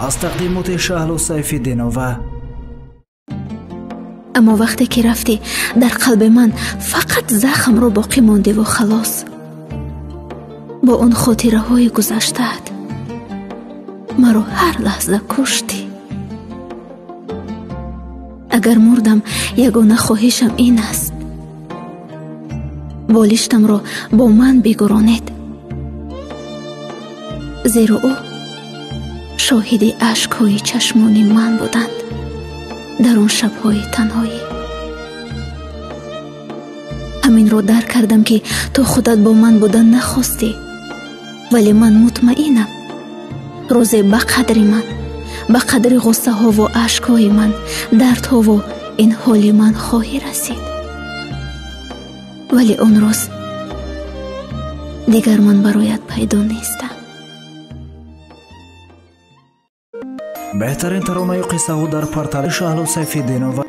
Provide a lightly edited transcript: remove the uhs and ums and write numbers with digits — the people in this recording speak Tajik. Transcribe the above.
Аз тақдимоти Шаҳло Сайфиддинова. Аммо вақте ки рафтӣ, дар қалби ман фақат захмро боқӣ мондиву халос. Бо он хотираҳои гузаштаат маро ҳар лаҳза куштӣ. Агар мурдам, ягона хоҳишам ин аст: болиштамро бо ман бигуронед, зеро ӯ шоҳиди ашкҳои чашмони ман буданд дар он шабҳои танҳоӣ. Ҳаминро дарк кардам, ки ту худат бо ман будан нахостӣ, вале ман мутмаинам, рӯзе ба қадри ман, ба қадри ғуссаҳову ашкҳои ман, дардҳову ин ҳоли ман хоҳӣ расид. Вале он рӯз дигар ман бароят пайдо нестам. Беҳтарин таронаю қиссаҳо дар портали Шаҳло Сайфиддинова.